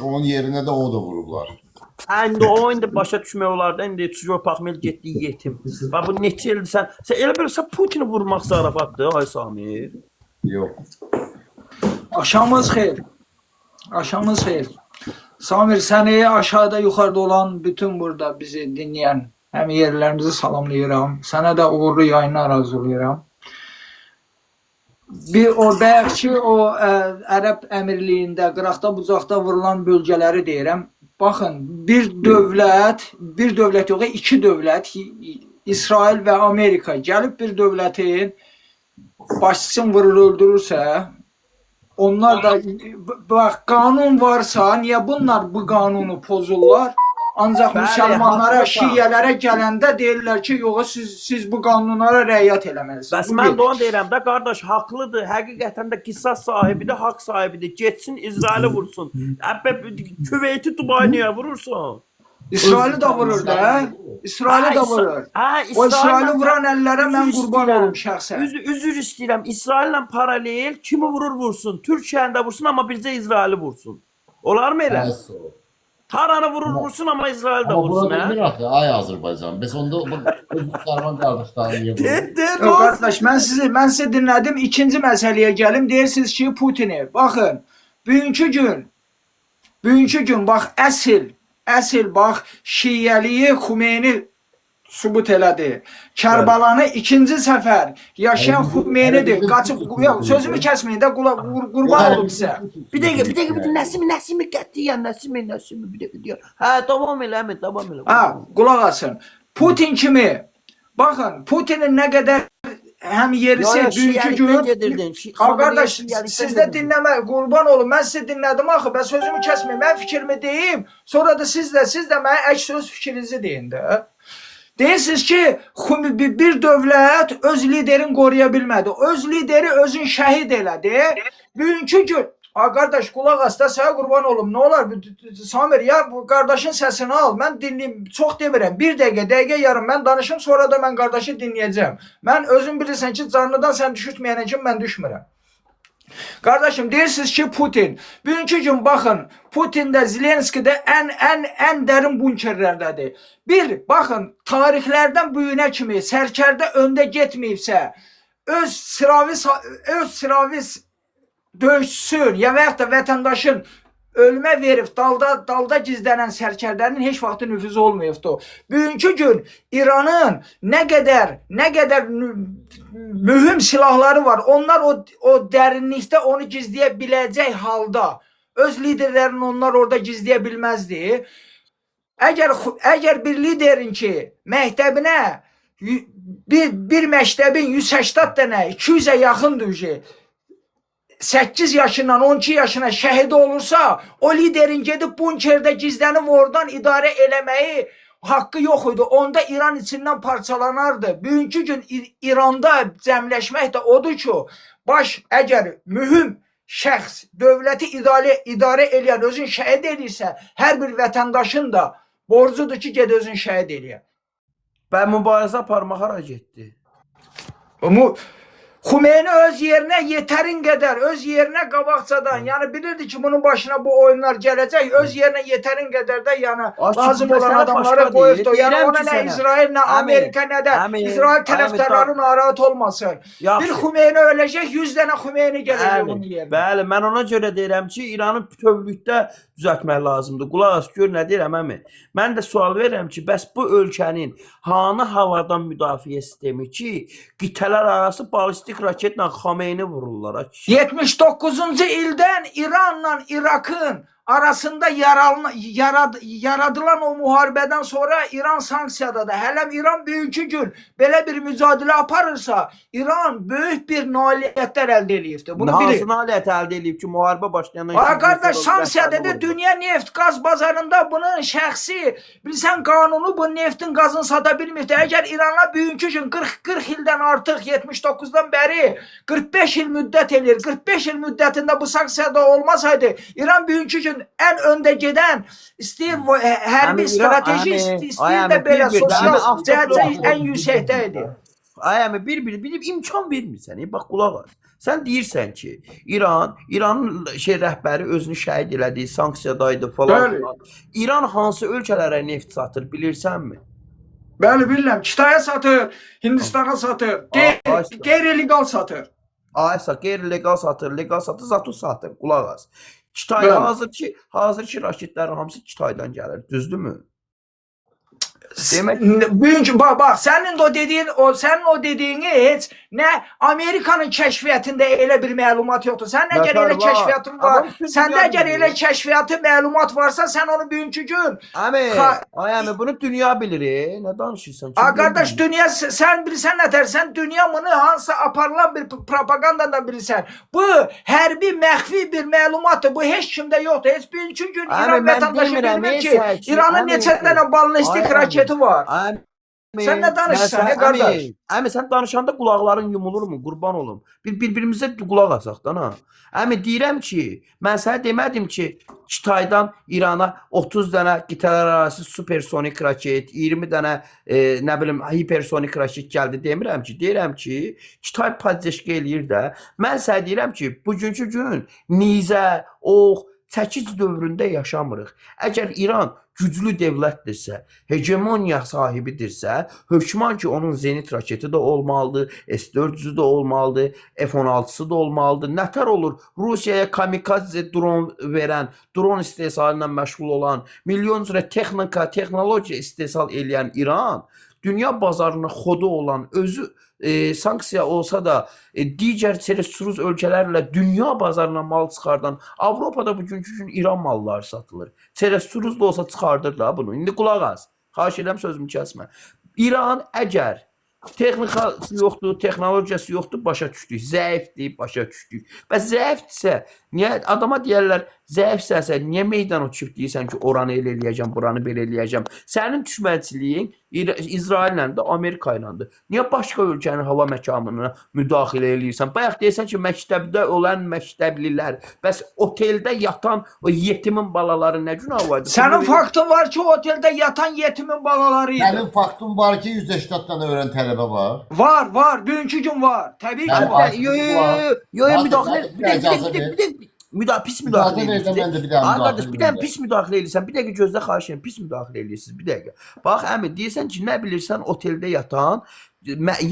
Onun yerinə də o da vurublar. Hə, indi o indi başa düşmək olardı. İndi Çujo Paxmel getdi yetim. Bax bu neçə ildir sən elə bilirsən Putini vurmaq zarafatdır ay Samir. Yox. Axşamınız xeyir. Axşamınız xeyir. Samir, səni aşağıda yuxarıda olan bütün burada bizi dinləyən həm yerlərimizi salamlayıram. Sənə də uğurlu yayınlar arzulayıram. Bir o bayaqki o Ərəb Əmirliyində qıraqda bucaqda vurulan bölgələri deyirəm. Baxın, bir dövlət, bir dövlət yox, iki dövlət İsrail və Amerika gəlib bir dövlətin başçısını vurur öldürürsə, onlar da bax qanun varsa, niyə bunlar bu qanunu pozurlar? Ancaq Bəli, müsəlmanlara, haqlısan. şiələrə gələndə deyirlər ki, yox siz bu qanunlara riayət eləməlisiniz. Bəs Bu mən bir. də onu deyirəm də qardaş haqlıdır. Həqiqətən də qisas sahibidir, haqq sahibidir. Getsin İsraili vursun. Əbbə Küveyti Dubayı niyə vurursun? İsraili də vurur da. İsraili də vurur. Hə, O İsraili İsraillə- vuran əllərə mən Üzr qurban istəyirəm. olum şəxsən. Üzr istəyirəm. İsraillə paralel kimi vurur vursun. Türkiyəni də vursun amma bircə İsraili vursun. Olar mı elə? Bəs o. Taranı vurur vursun amma İsrail də Amma vursun vura hə? bilmir axı ay Azərbaycan. Bəs onda bu öz müsəlman qardaşlarını niyə vurur? De, de, Yox qardaş, mən sizi dinlədim. İkinci məsələyə gəlim. Deyirsiniz ki, Putini. Baxın, bugünkü gün bax əsl bax şiəliyi Xümeyni sübut elədi. Kərbəlanı ikinci səfər yaşayan Hələ Xümeynidir. bizim Qaçıb Putin yox, sözümü kəsməyin də qulaq qurban olum sizə. Bir dəqiqə, bir dəqiqə, bir dəqiqə. Nəsimi, Nəsimi qətiyyən, Nəsimi, Nəsimi bir dəqiqə deyir. Hə, davam elə, əmi, davam elə. Ha, qulaq asın. Putin kimi baxın, Putinin nə qədər həm yerisi Yo, yo, bugünkü şiəlikdən gün gedirdin. Ha qardaş, şiəlikdən siz də gedirdin. dinləmə, qurban olum. Mən sizi dinlədim axı. Mən sözümü kəsməyin. Mən fikrimi deyim. Sonra da siz də mənə əks öz fikrinizi deyin də. Deyirsiniz ki, bir dövlət öz liderini qoruya bilmədi. Öz lideri özün şəhid elədi. Bugünkü gün A qardaş qulaq as da sənə qurban olum. Nə olar? Samir ya bu qardaşın səsini al. Mən dinləyim. Çox demirəm. Bir dəqiqə, dəqiqə yarım mən danışım, sonra da mən qardaşı dinləyəcəm. Mən özün bilirsən ki, canlıdan sən düşürtməyənə kimi mən düşmürəm. Qardaşım deyirsiniz ki, Putin. Bugünkü gün baxın, Putin də Zelenski də ən dərin bunkerlərdədir. Bir, baxın, tarixlərdən bu günə kimi sərkərdə öndə getməyibsə, öz sıravi döyüşçüsün ya və yaxud da vətəndaşın ölmə verib dalda gizlənən sərkərdənin heç vaxtı nüfuzu olmayıbdır. Bugünkü gün İranın nə qədər mühüm silahları var. Onlar o dərinlikdə onu gizləyə biləcək halda öz liderlərini onlar orada gizləyə bilməzdi. Əgər bir liderin ki məktəbinə bir məktəbin 180 dənə 200-ə yaxındır uje 8 yaşından 12 yaşına şəhid olursa, o liderin gedib bunkerdə gizlənib oradan idarə eləməyi haqqı yox idi. Onda İran içindən parçalanardı. Bugünkü gün İranda cəmləşmək də odur ki, baş əgər mühüm şəxs dövləti idarə eləyən özün şəhid eləyirsə, hər bir vətəndaşın da borcudur ki, ged özün şəhid eləyə. Və mübarizə aparmaq hara getdi? Bu Xümeyni öz yerinə yetərin qədər, öz yerinə qabaqcadan, yəni bilirdi ki, bunun başına bu oyunlar gələcək, öz yerinə yetərin qədər də yəni Aşkım, lazım bu olan məsələ adamları başqa qoyubdu. deyil. Yəni Deyirəm ona ki nə sənə. İsrail, nə Əmi, Amerika, nə də əmi, İsrail əmi, tərəfdarları narahat olmasın. Yaxşı. Bir Xümeyni öləcək, 100 dənə Xümeyni gələcək Bəli, onun yerinə. bəli, mən ona görə deyirəm ki, İranı bütövlükdə düzəltmək lazımdır. Qulaq as, gör nə deyirəm əmi. Mən də sual verirəm ki, bəs bu ölkənin hanı havadan müdafiə sistemi ki, qitələr arası ballistik raketlə Xameyni vururlar. Ay kişi. 79-cu ildən İranla İrakın arasında yaradılan o müharibədən sonra İran sanksiyadadır. Hələm İran bugünkü gün belə bir mücadilə aparırsa, İran böyük bir nailiyyətlər əldə eləyibdir. Bunu Hansı bilin. nailiyyət əldə eləyib ki, müharibə başlayandan Ay iki gün qardaş, sonra sanksiya rəhbərini dedi, vurdu. dünya neft qaz bazarında bunun şəxsi, bilsən qanunu bu neftin qazını sata bilməyibdi. Əgər İrana bugünkü gün 40 ildən artıq 79-dan bəri 45 il müddət eləyir. 45 il müddətində bu sanksiyada olmasaydı, İran bugünkü gün ən öndə gedən istəyir hərbi Əmi, İran- strateji, əmi, ay istəyir əmi, də belə bir-bir, sosial əmi, cəhətdə avtoblok. ən yüksəkdə idi. Ay əmi bir-bir bilib imkan vermirsən. Bax qulaq as. Sən deyirsən ki, İranın şey rəhbəri özünü şəhid elədi, sanksiyadaydı falan Bəli. filan. İran hansı ölkələrə neft satır bilirsənmi? Bəli, bilirəm. Kitaya satır, Hindistana satır, qeyri-legal satır. Aysa qeyri-legal satır, legal satır, zatu satır. Qulaq as. Kitay Bəli. hazırki raketlərin hamısı Kitaydan gəlir, düzdürmü? Demək- Bugünkü bax bax sənin o dediyin o sənin o dediyini heç nə Amerikanın kəşfiyyatında elə bir məlumat yoxdur. Sənin əgər Nətər elə var. kəşfiyyatın var, Adam bütün səndə dünya əgər bilir. elə kəşfiyyatı məlumat varsa, sən onu bugünkü gün Əmi, ay əmi, bunu dünya bilir. Nə danışırsan? Kim A qardaş bilmir? dünya sən bilirsən nətər, sən dünya bunu hansısa aparılan bir propagandadan bilirsən. Bu hərbi məxfi bir məlumatdır. Bu heç kimdə yoxdur. Heç bugünkü gün Əmi, İran mən vətəndaşı demirəm, bilmir ki, ey İranın əmi. neçə dənə ballistik Ay, əmi. raketi var. Əmi, Sən nə danışırsan, mən ey qardaş? Əmi, sən danışanda qulaqların yumulurmu? Qurban olum. Bir bir-birimizə qulaq asaq da, ha. Əmi deyirəm ki, mən sənə demədim ki, Kitaydan İrana 30 dənə qitələr arası supersonik raket, 20 dənə nə bilim hipersonik raket gəldi demirəm ki, deyirəm ki, Kitay poddeşka eləyir də. Mən sənə deyirəm ki, bugünkü gün nizə, ox, çəkic dövründə yaşamırıq. Əgər İran güclü dövlətdirsə, hegemoniya sahibidirsə, hökman ki, onun zenit raketi də olmalıdır, S-400-ü də olmalıdır, F-16-sı da olmalıdır. Nətər olur Rusiyaya kamikadze dron verən, dron istehsalı ilə məşğul olan, milyon cürə texnika, texnologiya istehsal eləyən İran dünya bazarına xodu olan, özü sanksiya olsa da digər çerez-çuruz ölkələrlə dünya bazarına mal çıxardan Avropada bugünkü gün İran malları satılır. Çerez-çuruz da olsa çıxardır da bunu. İndi qulaq as. Xahiş edirəm sözümü kəsmə. İran əgər texnikası yoxdur, texnologiyası yoxdur, başa düşdük. Zəifdir, başa düşdük. Bəs zəifdirsə, niyə adama deyərlər zəifsənsə, niyə meydana çıxıb deyirsən ki, oranı elə eləyəcəm, buranı belə eləyəcəm? Sənin düşmənçiliyin İsraillə də, Amerika iləndir. Niyə başqa ölkənin hava məkamına müdaxilə eləyirsən? Bayaq deyirsən ki, məktəbdə olan məktəblilər, bəs oteldə yatan o yetimin balaları nə günahı var idi? Sənin faktın var ki, oteldə yatan yetimin balaları idi. Sənin faktın var ki, 180 dənə öyrən tələbə var. Var, var. Bugünkü gün var. Təbii ki Yəni, var. Yo yo yo yo yo müdaxilə bir də pis müdaxilə İcazə ver də mən də bir dənə Ay qardaş, müdaxilə bir dənə eləyim. pis müdaxilə eləyirsən. Bir dəqiqə gözlə xahiş edirəm, pis müdaxilə eləyirsiniz. Bir dəqiqə. Bax əmi, deyirsən ki, nə bilirsən oteldə yatan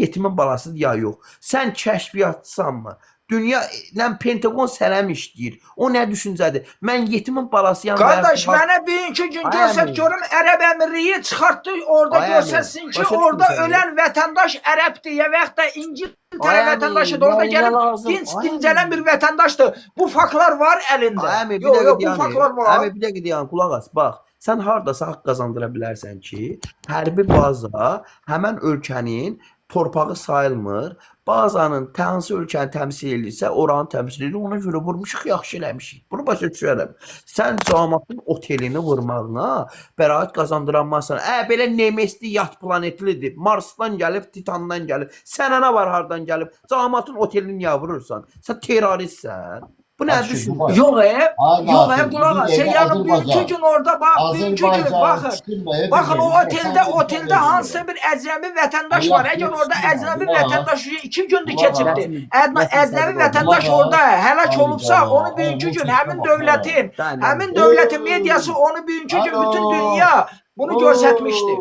yetimin balasıdır ya yox. Sən kəşfiyyatçısanmı? Dünya ilə Pentagon sənə mi işləyir? O nə düşüncədir? Mən yetimin balasıyam. və Qardaş yaxud- mənə bugünkü gün Ay görsət əmi. görüm Ərəb Əmirliyi çıxartdı orada Ay əmi, görsətsin ki başa orada düşmüsən. ölən vətəndaş ərəbdir ya və yaxud da İngiltərə Ay əmi, vətəndaşıdır. Orada nə gəlib lazım? dinc Ay əmi. dincələn bir vətəndaşdır. Bu faktlar var əlində. Ay əmi, bir Yox, dəqiqə yox, bu dayan. faktlar var. Əmi, bir dəqiqə dayan, qulaq as. Bax, sən hardasa haqq qazandıra bilərsən ki, hərbi baza həmən ölkənin torpağı sayılmır. Bazanın hansı ölkəni təmsil eləyirsə, oranı təmsil eləyir. Ona görə vurmuşuq, yaxşı eləmişik. Bunu başa düşərəm. Sən camaatın otelini vurmağına bəraət qazandıranmazsan. Belə Nemesli yat planetlidir. Marsdan gəlib, Titandan gəlib. Sənə nə var hardan gəlib? Camaatın otelini niyə vurursan? Sən terroristsən. Bu nə Ay, şu düşüncə? Dubai. Yox, Ay, yox, Natil, qulaq as. bir dəqiqə Yəni bugünkü Azərbaycan. gün orada bax, bugünkü gün Azərbaycan baxın. çıxırmaya Baxın o bilmir. oteldə oteldə hansısa bir əcnəbi vətəndaş var. Allah Əgər orada korusun. əcnəbi Qulaq as. vətəndaş 2 gündür Qulaq as. keçibdi. Nəsim Əcnəbi səbir oldu. vətəndaş Qulaq as. orada həlak olubsa, Ayda, onu bugünkü gün ay, həmin bu dövlətin, Dayan, həmin dövlətin mediası onu bugünkü gün bütün Alo. dünya bunu göstərmişdi.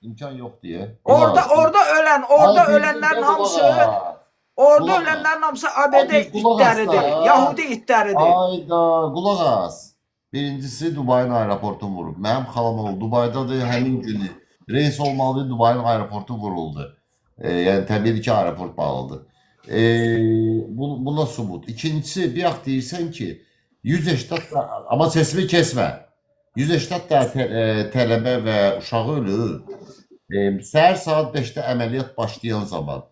İmkan yox deyə. Orada orada ölən, orada Ay, ölənlərin bir hamısı, qulaq as. orada Qulaq as. ölənlərin hamısı ABD Ay, bir qulaq as itləridir, da. Yahudi itləridir. Ayda qulaq as. Birincisi Dubayın aeroportu vurub. Mənim xalam oğlu Dubaydadır həmin günü. Reys olmalı Dubayın aeroportu vuruldu. Yəni təbii ki aeroport bağlıdır. Buna sübut. İkincisi bir vaxt deyirsən ki 180 da, amma sesimi kesmə. 180 da tələbə və uşağı ölür. Səhər saat 5-də əməliyyat başlayan zaman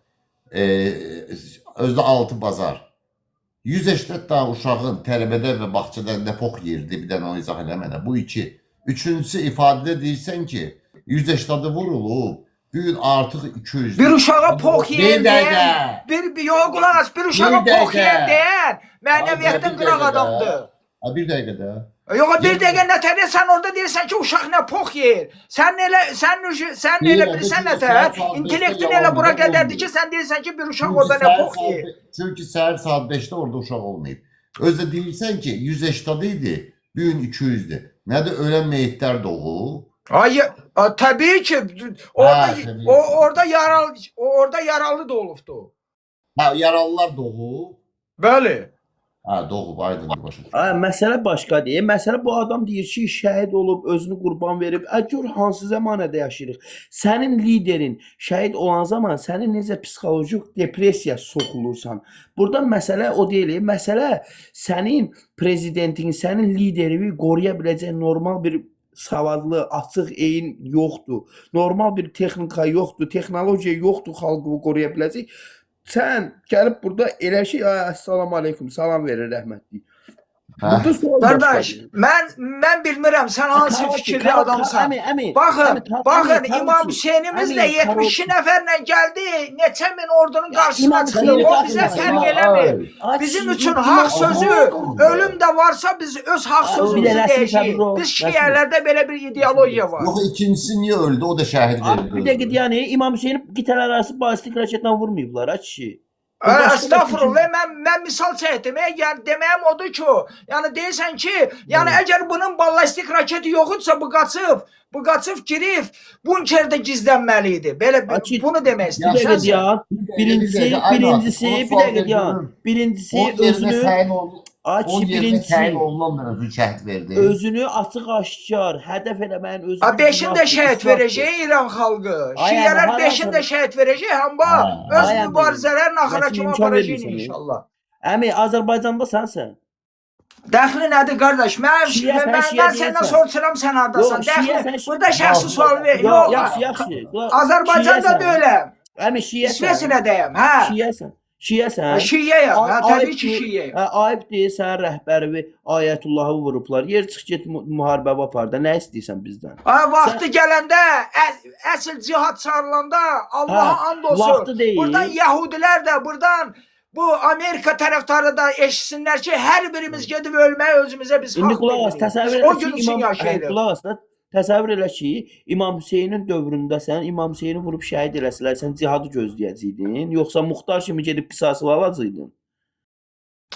özdə 6 bazar 180 daha uşağın tələbədə və bağçada nə pox yerdi, bir dənə onu izah elə mənə. Bu iki. Üçüncüsü ifadədə deyirsən ki, 180-də vurulub, bu gün artıq 200. Bir uşağa pox Bir yeyən dəqiqə. deyən, bir yox qulaq as, bir uşağa Bir pox dəqiqə. yeyən deyən Ay, mənəviyyatdan bir qıraq dəqiqə də. adamdır. Ha, bir dəqiqə də. Yox, bir Yenə- dəqiqə nətər sən orada deyirsən ki, uşaq nə pox yeyir. Sən elə sən sən elə Deyirəm, bilirsən çünki nətər? səhər saat beşdə İntellektin yalan elə bura olmayıb. qədərdir ki, sən deyirsən ki, bir uşaq Çünki orada nə səhər pox saat yeyir. Çünki səhər saat 5-də orada uşaq olmayıb. Özü də deyirsən ki, 180 idi, bu gün 200-dür. Nədir ölən meyitlər doğub? Ay, təbii ki, orada Hə, təbii o ki. orada yaralı orada yaralı da olubdu. Hə, yaralılar doğub. Bəli. Hə, doğub, aydındır başa düşdüm. Ay, məsələ başqadır. Məsələ bu adam deyir ki, şəhid olub, özünü qurban verib. Ə gör hansı zəmanədə yaşayırıq. Sənin liderin şəhid olan zaman səni necə psixoloji depressiya soxulursan. Burada məsələ o deyil. Məsələ sənin prezidentin, sənin liderini qoruya biləcək normal bir savadlı, açıq eyin yoxdur. Normal bir texnika yoxdur, texnologiya yoxdur xalqı qoruya biləcək. Sən gəlib burada elə şey, ay, assalamu aleykum, salam verir rəhmətli. Hə. Burada sual Qardaş, başqadır. mən bilmirəm sən hansı Karoçi, fikirli adamsan. Əmi, əmi, Baxın, əmi, baxın əmi, İmam Karoçi, Hüseynimiz də əmi, 72 nəfərlə gəldi, neçə min ordunun qarşısına İmam çıxdı. Hüseyni O bizə qatılmasın. fərq eləmir. Ay, Bizim kişi, üçün İmam haqq sözü, Hüseyin- ölüm də varsa biz öz haqq Bir sözümüzü də rəsmi deyəcəyik. təbrik ol, Biz rəsmi. şiələrdə belə bir ideologiya var. Yox, ikincisi niyə öldü? O da şəhid Abi, verildi. bir dəqiqə yəni İmam Hüseyni qitələr arası ballistik raketlə vurmayıblar ha kişi. Bu Ə, başqa bir Əstəğfurullah, mən misal çəkdim. Yəni deməyim odur ki, yəni deyirsən ki, yəni əgər bunun ballistik raketi yox idisə bu qaçıb, bu qaçıb girib bunkerdə gizlənməli idi. Belə Akid, bunu demək Bir dəqiqə istəyirsən. sən. dayan. Bir Birincisi, dəqiqə, ay birincisi, Nasib, bir ona dəqiqə sual dayan. verin. Birincisi Onun yerinə özünü təyin olun, ay onun kişi, yerinə birincisi təyin olunan da özü şəhid verdi. özünü açıq aşkar hədəf eləməyin özü Ha bir beşini də günahdır, şəhid israfdır. verəcək İran xalqı. Ay, əmi, Şiələr hara beşini də sən- şəhid verəcək, həm bax Ha. öz Ay, əmi, mübarizələrin axıra Rəsmi kimi imkan aparacaq vermirsən, inşallah. Əmi Azərbaycanda sənsən. Dəxli nədir qardaş? Mən Şiə, sən mən, şiə mən səndən deyilsən. soruşuram sən hardasan. Yox, şiə, Dəxli sən şiə- burada şəxsi sual ver. Yox, Yox, yaxşı, yaxşı. Qulaq- Azərbaycanda şiəsən. deyiləm. Əmi şiəsən. İsveçrədəyəm, hə. Şiəsən. Şiəsən. Hə, Şiəyəm, hə, təbii ki, Ayıbdır, şiəyəm. hə, ayıb deyil sənin rəhbərini Ayətullahı vurublar. Yer çıx get müharibə apar da. Nə istəyirsən bizdən? Ha, vaxtı gələndə, əsl cihad çağırılanda Allaha Hə, and olsun. vaxtı deyil. Buradan Yahudilər də, buradan bu Amerika tərəfdarı da eşitsinlər ki, hər birimiz gedib ölməyə özümüzə biz İndi haqq qulaq as, bilirik. təsəvvür Biz elə o ki, gün üçün İmam hə, yaşayırıq. qulaq as da, təsəvvür elə ki, İmam Hüseynin dövründə sən İmam Hüseyni vurub şəhid eləsələr, sən cihadı gözləyəcəydin, yoxsa muxtar kimi gedib qisası alacaqdın?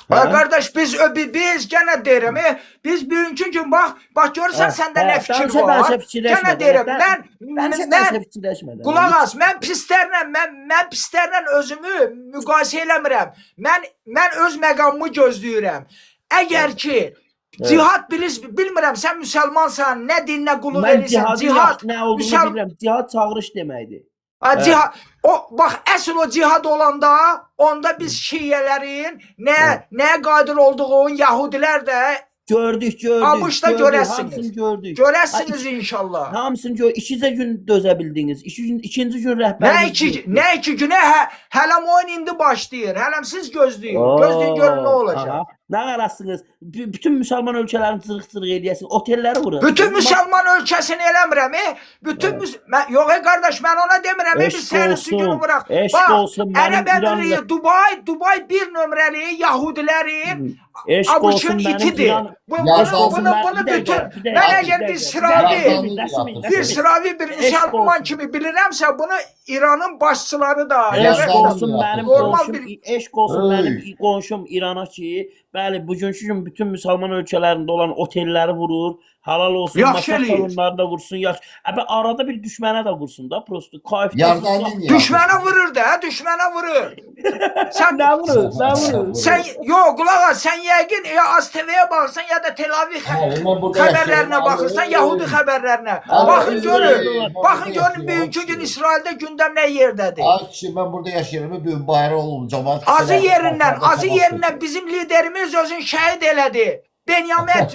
Ha, Hə? qardaş biz biz genə deyirəm, biz bugünkü gün bax, bax görürsən Hə, səndə hə, nə fikir danışa var? danışa fikirləşmə Genə də, deyirəm, danışa mən danışa fikirləşmə də. qulaq as, mən pislərlə, mən pislərlə özümü müqayisə eləmirəm. Mən öz məqamımı gözləyirəm. Əgər ki Evet. cihad bilir, bilmirəm sən müsəlmansan, nə dininə qulluq Mən edirsən, cihadın cihad yaxşı nə olduğunu müsəl- bilirəm. Cihad çağırış deməkdir. Ha, Evet. cihad o bax əsl o cihad olanda onda biz şiələrin nəyə qadir olduğunu yəhudilər də Gördük, gördük. Abuşda gördük, görəsiniz. Hamısını gördük. görəsiniz inşallah. Hamısını gör. İkicə gün dözə bildiniz. İki gün, ikinci gün Nə rəhbərimiz iki yoxdur. nə iki günə hə, hələm oyun indi başlayır. Hələm siz gözləyin. Gözləyin görün nə olacaq. Aha. Nə qarasınız? Bütün müsəlman ölkələrini cırıq-cırıq eləyəsiniz. Otelləri vurasınız. Bütün müsəlman ölkəsini eləmirəm. Bütün Evet. mən, yox ey qardaş mən ona demirəm. Biz Eşq sənin günü olsun. vuraq. Eşq Bax, olsun mənim Ərəb Əmirliyi, İranla. Dubai bir nömrəli Yahudilərin Eşq olsun Abuşun mənim itidir. İran. Eşq Bunu, olsun bunu, mən- bunu bir dəqiqə, bütün bir dəqiqə, mən bir əgər bir dəqiqə. sıravi Rəsmi, bir rəsmi. sıravi bir Eşq müsəlman olsun. kimi bilirəmsə bunu İranın başçıları da Eşq Yazdan olsun yaptı. mənim Normal qonşum, bir- eşq olsun Öy. mənim qonşum İrana ki, bəli, bugünkü gün bütün müsəlman ölkələrində olan otelləri vurur, halal olsun, Yaxşı masaj eləyir. salonlarını da vursun, yaxşı. Əbə arada bir düşmənə də vursun da, prosto kayfda Yardanın niyə? Düşmənə vurur da, düşmənə vurur. Sən Nə vurur, nə vurur? sən yox qulaq as, sən yəqin ya Az TV-yə baxırsan ya da Tel Aviv Hə, mən burada xəbərlərinə yaşayıram. baxırsan, Yahudi xəbərlərinə. Ay, Baxın ay, görün. ay, Baxın burada görün yaşayıram, bugünkü gün kişi. İsraildə gündəm nə yerdədir. Ay kişi mən burada yaşayıram. Bu gün bayrağı olum cemaat. Azı küçələrdə, yerindən, parklarda azı cemaat yerindən bizim liderimiz özün şəhid elədi. Benyamin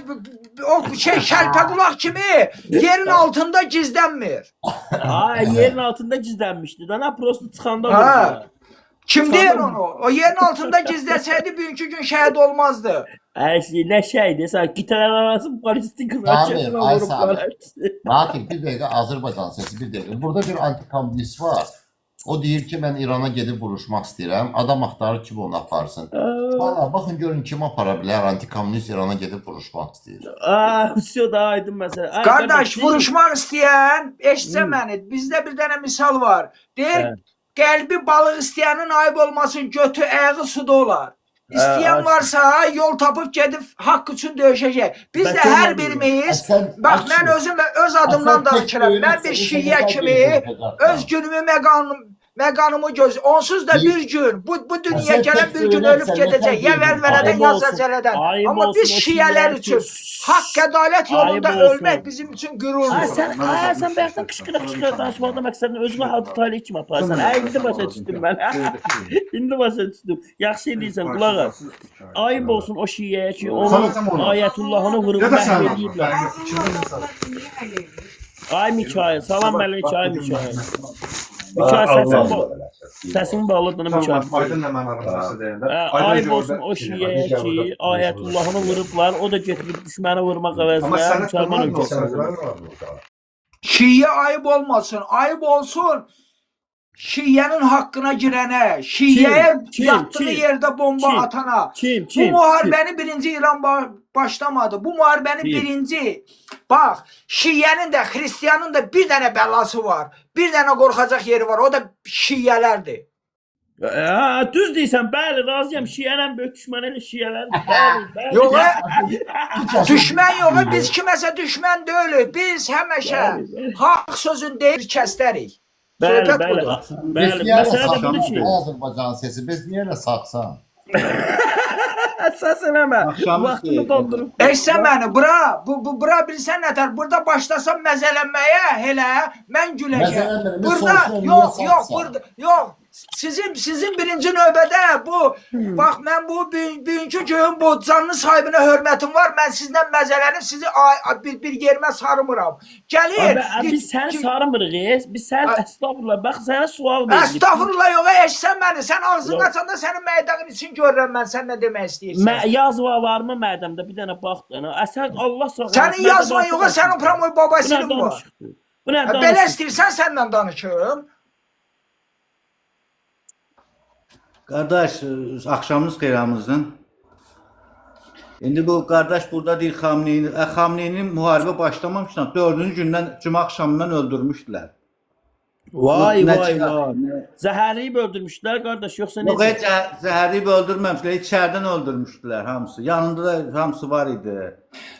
o şey şəlpəqulaq kimi yerin altında gizlənmir. Ay, yerin altında gizlənmişdi. Da nə prosto çıxanda Ha. vurdular. Kim deyir onu? O yerin altında gizləsəydi bugünkü gün şəhid olmazdı. Ay, şey, nə şeydir? Sən qitələr arası ballistik Samir, raketlə ay vurublar. Samir. Natiq bir dəqiqə Azərbaycan sesi bir dəqiqə. Burada bir antikomünist var. O deyir ki, mən İrana gedib vuruşmaq istəyirəm. Adam axtarır ki, onu aparsın. Valla baxın görün kim apara bilər antikomünist İrana gedib vuruşmaq istəyir. Aa, vəsə da aydın məsələ. Ay, Qardaş, vuruşmaq istəyən, eşitsə Hmm. məni, bizdə bir dənə misal var. Deyir, Hə. qəlbi balıq istəyənin ayıb olmasın, götü ayağı suda olar. İstəyən Hə, varsa yol tapıb gedib haqq üçün döyüşəcək. Biz Bəs də hər mən deyirəm. birimiz, Sən, bax mən özüm və öz adımdan danışıram. Mən bir şiə kimi öz günümü, məqamımı göz. Onsuz da bir gün bu dünyaya Sən gələn tək bir gün söylərsən, ölüb gedəcək. Ya nətər deyirəm? vəlvələdən, Ayıb ya olsun. zəlzələdən. Ayıb Amma olsun biz o şiələr şiələr üçün ki, haqq, ədalət Ayıb yolunda olsun. ölmək bizim üçün Ay qürurdur. sən, ay sən bayaqdan qışqıra qışqıra danışmaqda məqsədin özünə Hacı Talih kimi aparsan. Ay indi başa düşdüm mən. İndi başa düşdüm. Yaxşı eləyirsən, qulaq as. Ayıb olsun o şiəyə ki, onun Sana onu. ayətullahını vurub Ya da məhv sen. eləyiblər. Ay Mikail, salam mələk, ay Mikail. Mikail səsin səsin bağlıdır Tamam, Mikail. Aydın'la mən aramızda deyəndə. Hə, ayıb olsun o şiəyə ki, ayətullahını vurublar, o da getirib düşməni vurmaq Amma əvəzinə sənət müsəlman bunlar mı ölkəsinə olsun? vurub. Şiə ayıb olmasın. Ayıb olsun Şiənin haqqına girənə, Şiəyə Kim? yatdığı Kim? yerdə bomba Kim? atana. Kim, Bu kim? Kim? müharibəni birinci İran başlamadı. Bu müharibəni Kim? birinci bax, Şiənin də, xristianın da bir dənə bəlası var. Bir dənə qorxacaq yeri var. O da şiələrdir. Ha, düz deyirsən, bəli, razıyam. Şiənin ən böyük düşməni elə şiələrdir. Bəli, bəli. Yox, düşmən yox, biz kiməsə düşmən deyilik. Biz həmişə Bəli, bəli. haqq sözün deyir, kəstərik. Bəli, Söhbət bəli. budur. Biz Bəli, niyə elə məsələ də budur sağsan? ki, Azərbaycan sesi, biz niyə elə sağsan? səs eləmə. Axşamınız Vaxtını xeyir. doldurub. Eşsə məni, bura, bu bura bilsən nətər, burada başlasam məzələnməyə elə mən güləcəm. Məzələnmirəm, Burada soruşuram, niyə yox, yox, sağsan? burada yox. Sizin birinci növbədə bu bax mən bu bugünkü gün bu canlı sahibinə hörmətim var. Mən sizlə məzələnib sizi bir yerimə sarmıram. Gəlir. Abi, abi, biz səni sarmırıq, biz səni əstəğfurullah. Bax sənə sual veririk. Əstəğfurullah yox, eşsən məni. Sən ağzını Yox. açanda sənin mədənin için görürəm mən sən nə demək istəyirsən. Yazma varmı mədəmdə? Bir dənə bax da. Sən Allah sağ olsun. Sənin yazman yox, sənin promoy Bu nə babasının var. danışıqdır? Bu nə Hə, Belə danışıqdır? istəyirsən səndən danışım. Qardaş, axşamınız xeyir hamınızın. İndi bu qardaş burada deyir Xamneyini, Xamneyinin müharibə başlamamışdan 4-cü gündən cümə axşamından öldürmüşdülər. Vay Nə vay çıxar- vay. Zəhərləyib öldürmüşdülər qardaş, yoxsa Yox, necə? heç zəhərləyib öldürməmişlər, içərdən öldürmüşdülər hamısı. Yanında da hamısı var idi.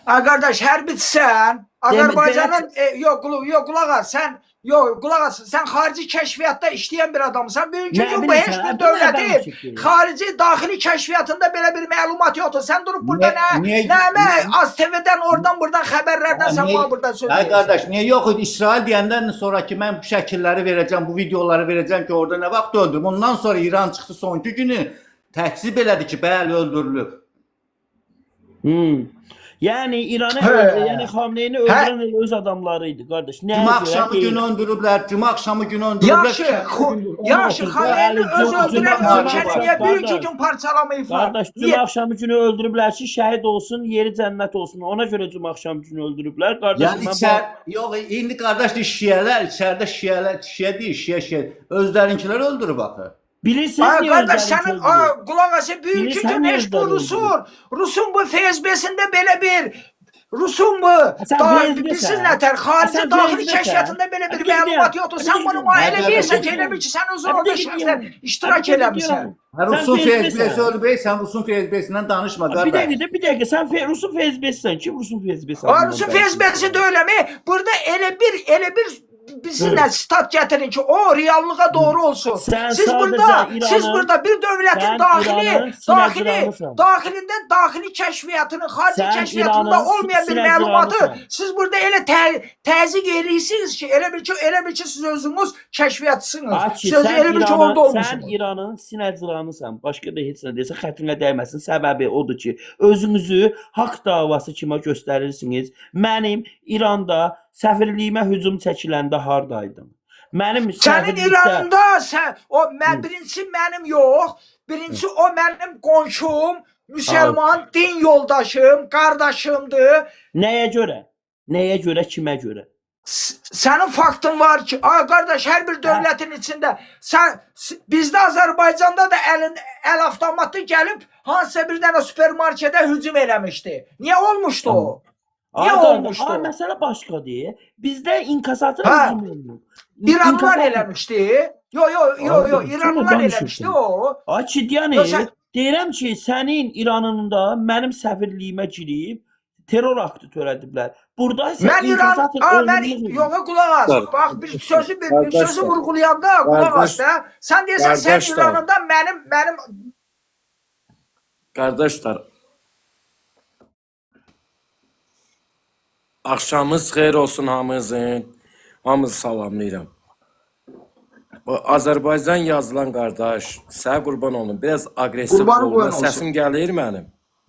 Ha qardaş, hərbiçisən. Azərbaycanın yox, yox, qulaq as, sən yox, qulaq as. Sən xarici kəşfiyyatda işləyən bir adamsan. Bugünkü Nə gün bu heç bilirsən, bir hə, bu nə dövlətin danışıqdır? xarici, daxili kəşfiyyatında belə bir məlumat yoxdur. Sən durub burada Niyə- nə nə az TV-dən, oradan buradan xəbərlərdən sən Niyə- bana buradan söz Ay verirsən. qardaş, niyə yox idi? İsrail deyəndən sonra ki, mən bu şəkilləri verəcəm, bu videoları verəcəm ki, orada nə vaxt öldürüb. Ondan sonra İran çıxdı sonki günü təkzib elədi ki, bəli öldürülüb. Hmm. Yəni İranı Hə. yəni Xamneyini öldürən elə öz adamları idi qardaş. Nəyə Cümə görə? axşamı günü öldürüblər, cümə axşamı günü öldürüblər. Yaxşı, yaxşı, Xamneyini Bəli, öz öldürən ölkəni niyə qardaş. bugünkü gün parçalamayıblar? Qardaş, cümə Niyə? axşamı günü öldürüblər ki, şəhid olsun, yeri cənnət olsun. Ona görə cümə axşamı günü öldürüblər. Qardaşım, Yəni mən içər, yox, indi qardaş deyir şiələr, içəridə şiələr, şiə deyil, şiə şiə. Özlərinkilər öldürüb axı. Bilirsiniz Ay niyə qardaş özlərini sənin öldürür? qulaq as, bugünkü Bilirsən gün niyə heç bu özlərini Rusun, Rusun bu FSB-sində belə bir Rusun bu Sən da, FSB-sən. bilirsiz nətər, xarici Sən daxili FSB-sən. kəşfiyyatında belə bir Bir də məlumat deyirəm, yoxdur. bir Sən də bunu deyirəm. müayinə Nə eləyirsən ki, qədər elə bil ki, sən özün Bir orada də şəxsən deyirəm. iştirak Bir də eləmisən. deyirəm. Hə, Sən Rusun FSB-sən. FSB-si ölüb, ey, sən Rusun FSB-sindən danışma Bir qardaş. dəqiqə, də, bir dəqiqə. Sən Rusun FSB-sən. Kim Rusun FSB-sən? Ha, Rusun FSB-si deyilmi? Burada elə bir bizimlə stat gətirin ki, o reallığa doğru olsun. Sən Siz sadəcə burada, siz İranın- burada bir dövlətin Sən daxili, İranın daxili, sinəciranısan. daxilində daxili kəşfiyyatının, xarici Sən kəşfiyyatında İranın olmayan bir məlumatı sinəciranısan. siz burada elə təzyiq eləyirsiniz ki, elə bil ki, siz özünüz kəşfiyyatçısınız. Ay ki, Siz özü sən elə bil ki, orada İranın, sən olmusunuz. İranın sinəciranısan. Başqa da heç nə desə xətrinə dəyməsin. Səbəbi odur ki, özünüzü haqq davası kimi göstərirsiniz. Mənim İranda səfirliyimə hücum çəkiləndə hardaydım? Mənim Sənin səfirlikdə İranında sən o mən birincisi mənim yox, birincisi o mənim qonşum, müsəlman din yoldaşım, qardaşımdır. nəyə görə? Nəyə görə, kimə görə? Sənin faktın var ki, ay qardaş, hər bir dövlətin içində sən bizdə Azərbaycanda da əlin əl avtomatı gəlib hansısa bir dənə supermarketə hücum eləmişdi. Niyə olmuşdu o? Ay Niyə qardaş, olmuşdu? ay məsələ başqadır. Bizdə inkasator Hə. hücum olmur. İranlılar İnkasator- eləmişdi. Yo yo yo Ay, yo, kimlə İranlılar danışırsan? eləmişdi o. Ay ki, yəni Yo, sən- deyirəm ki, sənin İranında mənim səfirliyimə girib terror aktı törədiblər. Burada isə Mən İran, inkasator a mən oğurluq olub. yoxa qulaq as. Bax bir sözü bir sözü vurğulayanda qulaq as da. Sən deyirsən sən Qardaşlar. İranında mənim Qardaşlar, axşamınız xeyir olsun hamınızın. Hamınızı salamlayıram. Bu Azərbaycan yazılan qardaş, sənə qurban olum. Biraz aqressiv Qurbanı olma. qoyan olsun. Səsim gəlir mənim.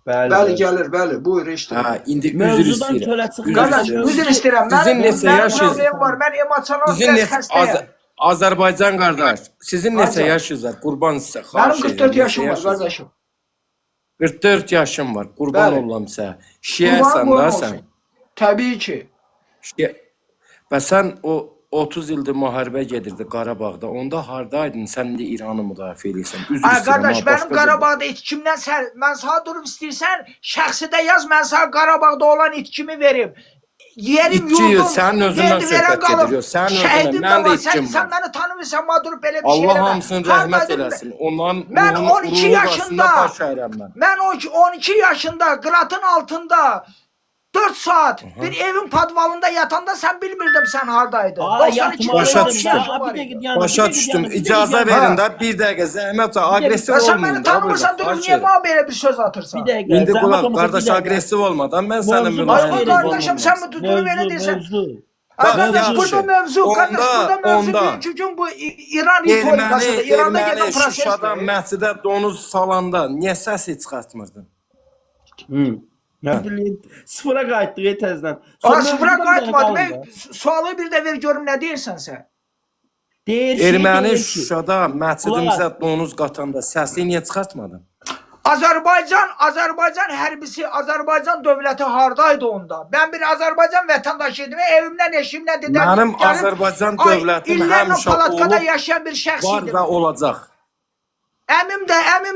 Bəli, Bəli gəlir, bəli. Buyur eşidirəm. Hə, indi üzr Mövzudan istəyirəm. çölə çıxmır. Üzr Qardaş, istəyirəm. üzr istəyirəm. Sizin Mənim, neçə mənim yaşınız? problemim var. Mən emosional Sizin biraz neçə xəstəyəm. Azərbaycan qardaş, sizin neçə Ancaq. yaşınız var? Qurban sizə. Mənim Xahiş 44 edirəm, neçə yaşım var yaşınız var? qardaşım. 44 yaşım var. Qurban Bəli. olam sənə. Qurbanın Şiəsən qoyun da olsun. sən. Təbii ki. Şiə. Və sən o 30 ildir müharibə gedirdi Qarabağda. Onda hardaydın? Sən indi İranı müdafiə eləyirsən. Üzr Ay istəyirəm, qardaş, ha, mənim başqa cür. Qarabağda itkimdən sən mən sənə durub istəyirsən, şəxsi də yaz, mən sənə Qarabağda olan itkimi verim. Yerim, İtki yox, yurdum, sənin özündən verdi verən söhbət qalıb. gedir. Yox, sənin özündən. Şəhidim də Mənim də var. Sən, itkim sən var. məni tanımırsan, mənə durub belə bir şey Allah eləmə. hamısını rəhmət Hardaydın? eləsin. Onların Mən ruhunu, 12 ruhu yaşında qarşısında baş əyirəm mən. Mən 12 yaşında qıratın altında 4 saat bir evin podvalında yatanda sən bilmirdim sən hardaydın. Ay 92-də Başa 12 düşdüm. yaşım Bir var dəqiqə idi. dayanın, bir Başa dəqiqə düşdüm. dayanın, bir dəqiqə İcazə dayanın. verin də bir dəqiqə zəhmət aqressiv Və sən məni olmayın da burada. tanımırsan, durub Xahiş niyə edirəm. mənə belə bir söz atırsan? Bir dəqiqə. İndi zəhmət qulaq olmasa bir qardaş dəqiqə. aqressiv olmadan mən səninlə Mövzu Ay başqa mülayim yerə qurban qardaşım, olmam. sən bu durub elə Mövzu, deyirsən. mövzu. Ay Bax, qardaş, yaxşı. burada mövzu, qardaş, Onda, burada mövzu onda. bugünkü gün bu İran Erməni, ritorikasıdır. İranda erməni gedən Şuşada prosesdir. məscidə donuz salanda niyə səs çıxartmırdın? Hı. Nə bilim, sıfıra qayıtdıq təzədən. Aa, Sonra sıfıra mövzudan bir dənə qayıtmadı. qalın Mən da. sualı bir də ver görüm nə deyirsən sən. Deyir ki, Erməni deyir ki, Şuşada məscidimizə donuz qatanda səsi niyə çıxartmadın? Azərbaycan hərbisi, Azərbaycan dövləti hardaydı onda? Mən bir Azərbaycan vətəndaşı idim. Evimdən, eşimdən dedəm. Mənim gəlib, Azərbaycan ay, dövlətim illərlə həmişə palatkada olub, yaşayan bir şəxs var idim. və olacaq. Əmim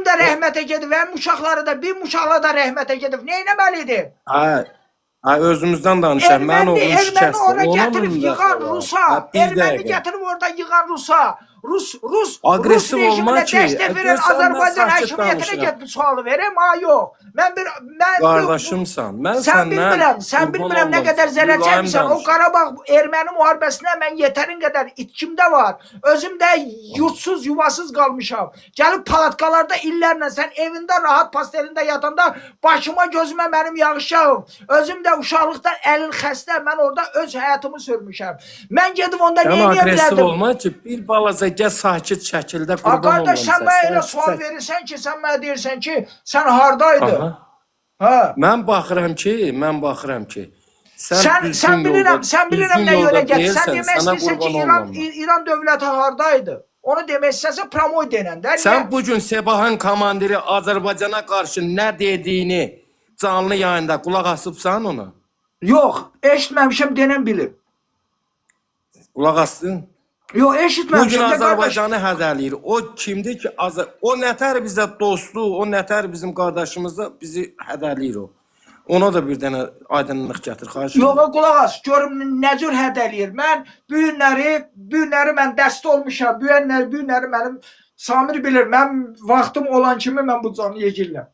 də rəhmətə gedib, əmim uşaqları da, bir uşaqlar da rəhmətə gedib. Nə etməli idim? Hə, hə özümüzdən danışaq. Mənim Erməni, oğlum erməni şikəstdir. ora Onun gətirib da yığan xəbəri var. Rusa, Hə, bir erməni dəqiqə. gətirib orada yığan Rusa, Rus Aqressiv Rus olma rejiminə ki, dəstək verən görsən mən Azərbaycan sakit hakimiyyətinə danışıram. get bu sualı verəm, ha yox. Mən Qardaşımsan. Mən Sən səndən bilmirəm, sən qurban bilmirəm nə olum, qədər zərər mülayim çəkmisən. O danışıram. Qarabağ erməni müharibəsinə mən yetərin qədər itkimdə var. Özüm də yurtsuz, yuvasız qalmışam. Gəlib palatkalarda illərlə sən evində rahat pastelində yatanda başıma gözümə mənim yağış yağıb. Özüm də uşaqlıqdan əlil xəstə, mən orada öz həyatımı sürmüşəm. Mən gedib onda Sən nə edə aqressiv bilərdim? olma ki, bir balaca gəl sakit şəkildə Ha qurban qardaş, olum sən sənə. mənə elə sual verirsən ki, sən mənə deyirsən ki, sən hardaydın? Aha. Hə. Mən baxıram ki, sən Sən düzgün sən bilirəm, yolda, sən bilirəm düzgün nə yolda görə gəl. Sən deyilsən, demək sənə istəyirsən ki, qurban İran olmam. mən. İran dövləti hardaydı? Onu demək istəsə promoy denəndə. Niyə? Sən bu gün Sebahın komandiri Azərbaycana qarşı nə dediyini canlı yayında qulaq asıbsan ona? Yox, eşitməmişəm denən bilir. Qulaq asdın? Yox, Bu eşitməmişəm gün də qardaş. Azərbaycanı hədələyir. O kimdir ki, o nətər bizə dostu, o nətər bizim qardaşımızı bizi hədələyir o. Ona da bir dənə aydınlıq gətir, xahiş edirəm. Yox, qulaq as, görüm nə cür hədələyir. Mən bu günləri mən dəstə olmuşam. Bu günləri mənim Samir bilir, mənim vaxtım olan kimi mən bu canı yeyirəm.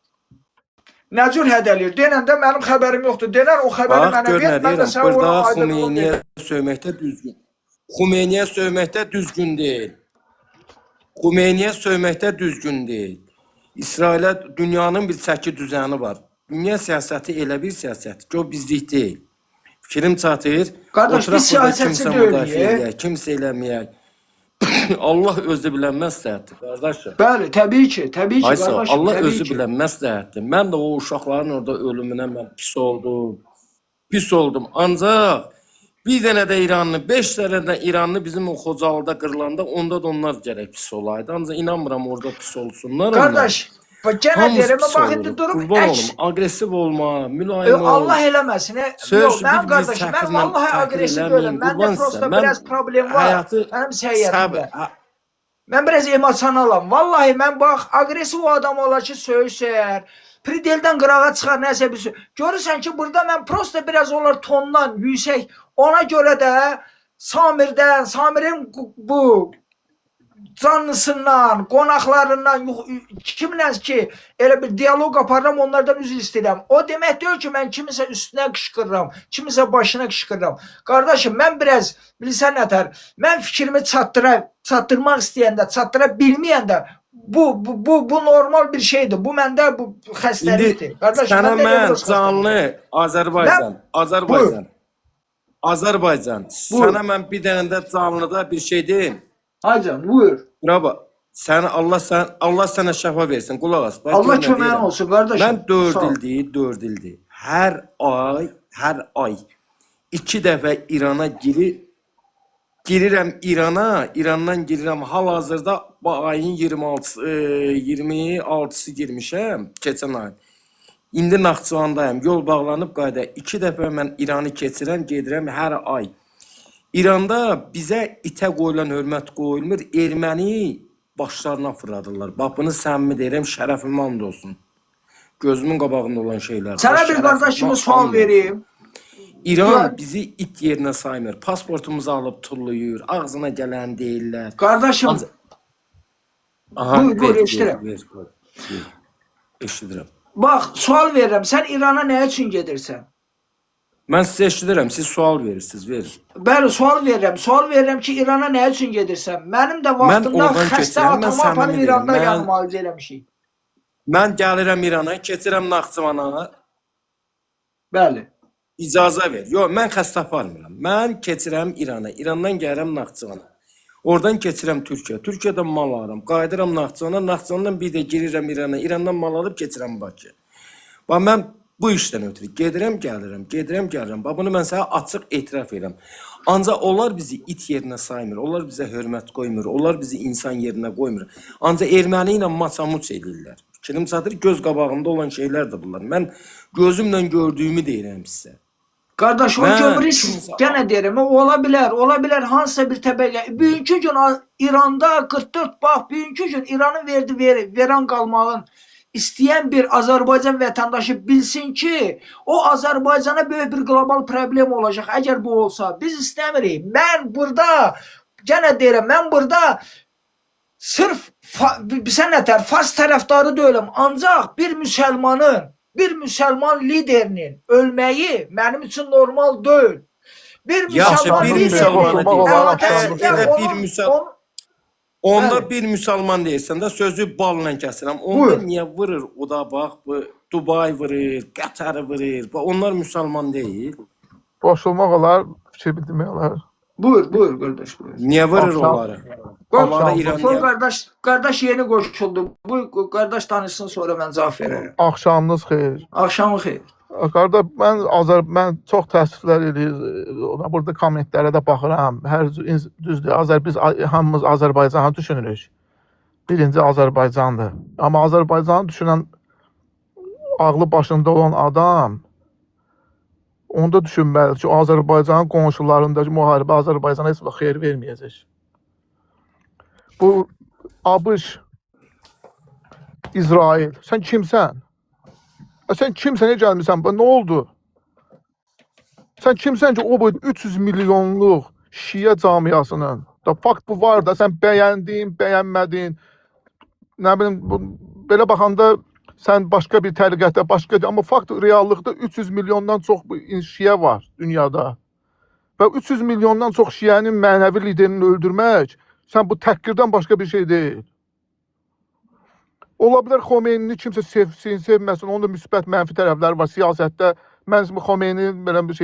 Nə cür hədələyir? Denəndə mənim xəbərim yoxdur. Denər o xəbəri Bax, mənə gör ver, nə mən də deyirəm. sənə Burada ona aydınlıq Xümeyniyə verim. söyməkdə düzgün. Xümeyniyə söyməkdə düzgün deyil. Xümeyniyə söyməkdə düzgün deyil. İsrailə dünyanın bir çəki düzəni var. Dünya siyasəti elə bir siyasətdir ki, o bizlik deyil. Fikrim çatır. Qardaş, Oturaq biz burada siyasətçi kimsə deyilik, müdafiə e? eləyək, kimsə eləməyək. Allah özü bilən məsləhətdir, qardaşım. Bəli, təbii ki, təbii ki, Aysa, qardaşım, Allah təbii özü ki. bilən məsləhətdir. Mən də o uşaqların orada ölümünə mən pis oldum. Pis oldum. Ancaq bir dənə də İranlı, 5 dənə də İranlı bizim o Xocalıda qırılanda onda da onlar gərək pis olaydı. Ancaq inanmıram orada pis olsunlar onlar. Qardaş, Bax, Yenə Hamımız deyirəm, pis bax indi oluruq. durub Qurban əks olum, aqressiv olma, Yox, mülayim ol. Allah eləməsin. Yox, Söyüş mənim bir-birinizi qardaşım, mən təhqirlə, vallahi təhqir aqressiv eləməyin. deyiləm. Məndə Qurban sizə. prosta Mən biraz problem var. həyatı Mənim səbr, səhiyyətimdə. Mən biraz emosionalam. Vallahi mən bax aqressiv o adam olar ki, söyüş söyər. Predeldən qırağa çıxar, nəsə bir şey. Görürsən ki, burada mən prosta biraz olar tondan yüksək. Ona görə də Samirdən, Samirin bu canlısından, qonaqlarından, kimlə ki elə bir dialoq aparıram, onlardan üzr istəyirəm. O demək deyil ki, mən kiminsə üstünə qışqırıram, kiminsə başına qışqırıram. Qardaşım, mən biraz bilirsən nətər, mən fikrimi çatdırmaq istəyəndə, çatdıra bilməyəndə bu normal bir şeydir. Bu məndə bu İndi xəstəlikdir. Qardaşım, sənə məndə mən nevroz xəstəliyi. canlı Azərbaycan, Mən Azərbaycan, Azərbaycan, Buyur. sənə mən bir dənə də canlıda bir şey deyim. Aycan, buyur. Bura bax. Sən Allah sən Allah sənə şəfa versin. Qulaq as. Bax Allah gör nə köməyin deyirəm. olsun qardaşım. Mən 4 Sağ ol. ildir, 4 ildir. Hər ay, hər ay 2 dəfə İrana girirəm İrana, İrandan girirəm. Hal-hazırda bu ayın 26 26-sı girmişəm keçən ay. İndi Naxçıvandayım. Yol bağlanıb qayda. 2 dəfə mən İranı keçirəm, gedirəm hər ay. İranda bizə itə qoyulan hörmət qoyulmur. Erməni başlarına fırladırlar. Bax bunu səmimi deyirəm, şərəfimə and olsun. Gözümün qabağında olan şeylər. Sənə Bax, bir qardaşımı şərəfimə sual and olsun. vereyim. İran Ya- bizi it yerinə saymır. Pasportumuzu alıb tullayır. Ağzına gələn deyirlər. Qardaşım, Ancaq Aha, buyur, buyur, ver, ver, eşidirəm. ver, ver. Eşidirəm. Bax, sual verirəm. Sən İrana nə üçün gedirsən? Mən sizə eşidirəm. Siz sual verirsiniz, verin. Bəli, sual verirəm. Sual verirəm ki, İrana nə üçün gedirsən? Mənim də Mən vaxtında oradan xəstə keçirəm, mən atamı aparıb səmimi deyirəm. İranda Mən yəni müalicə eləmişik. mən gəlirəm İrana, keçirəm Naxçıvana. Bəli. İcazə ver. Yox, mən xəstə aparmıram. Mən keçirəm İrana, İrandan gəlirəm Naxçıvana. Oradan keçirəm Türkiyə. Türkiyədən mal alıram. Qayıdıram Naxçıvana, Naxçıvandan bir də girirəm İrana. İrandan mal alıb keçirəm Bakıya. Bax mən bu işdən ötürü gedirəm, gəlirəm, gedirəm, gəlirəm. Bax bunu mən sənə açıq etiraf edirəm. Ancaq onlar bizi it yerinə saymır, onlar bizə hörmət qoymur, onlar bizi insan yerinə qoymur. Ancaq erməni ilə maçamuç eləyirlər. Fikrim çatır, göz qabağında olan şeylərdir bunlar. Mən gözümlə gördüyümü deyirəm sizə. Qardaş, o Mən görürsüz, kimsə yenə deyirəm, o ola bilər, ola bilər hansısa bir təbəqə. Bugünkü gün İranda 44 bax, bugünkü gün İranın verdi veran qalmağın istəyən bir Azərbaycan vətəndaşı bilsin ki, o Azərbaycana böyük bir qlobal problem olacaq əgər bu olsa. Biz istəmirik. Mən burada yenə deyirəm, mən burada sırf sən nətər Fars tərəfdarı deyiləm, ancaq bir müsəlmanın, bir müsəlman liderinin ölməyi mənim üçün normal deyil. Bir Yaxşı, müsəlman bir liderinin müsəlmanı Qoşulmaq olar, deyirsən. əhatəsində Elə bir onun, müsəl onun Onda bəli, bir müsəlman deyirsən də sözü balla kəsirəm. Onda buyur. niyə vurur o da bax bu Dubai vurur, Qətər vurur. Bax onlar müsəlman deyil. Qoşulmaq olar, fikir bildirmək olar. Buyur, buyur qardaş, buyur. Niyə vurur Axşam, onları? Qoş, Onları axşam, İran qoy niyə? qardaş, qardaş yeni qoşuldu. Bu qardaş danışsın sonra mən cavab verərəm. Axşamınız xeyir. Axşamın xeyir. Qardaş, mən çox təəssüflər eləyir. Mən burada kommentlərə də baxıram. Hər düzdür, biz hamımız Azərbaycanı düşünürük. Birinci Azərbaycandır. Amma Azərbaycanı düşünən ağlı başında olan adam onu da düşünməlidir ki, o Azərbaycanın qonşularındakı müharibə Azərbaycana heç vaxt xeyir verməyəcək. Bu ABŞ, İsrail, sən kimsən? Sən kimsən, niyə gəlmisən? Bu nə oldu? Sən kimsən ki, o boyda 300 milyonluq şiə camiasının da fakt bu var da sən bəyəndin, bəyənmədin, nə bilim belə baxanda sən başqa bir təriqətdə, başqa amma fakt reallıqda 300 milyondan çox bu şiə var dünyada. Və 300 milyondan çox şiənin mənəvi liderini öldürmək sən bu təhqirdən başqa bir şey deyil. Ola bilər Xomeynini kimsə sevsin, sevməsin, onun da müsbət, mənfi tərəfləri var siyasətdə. Mən Xomeyninin belə bir şey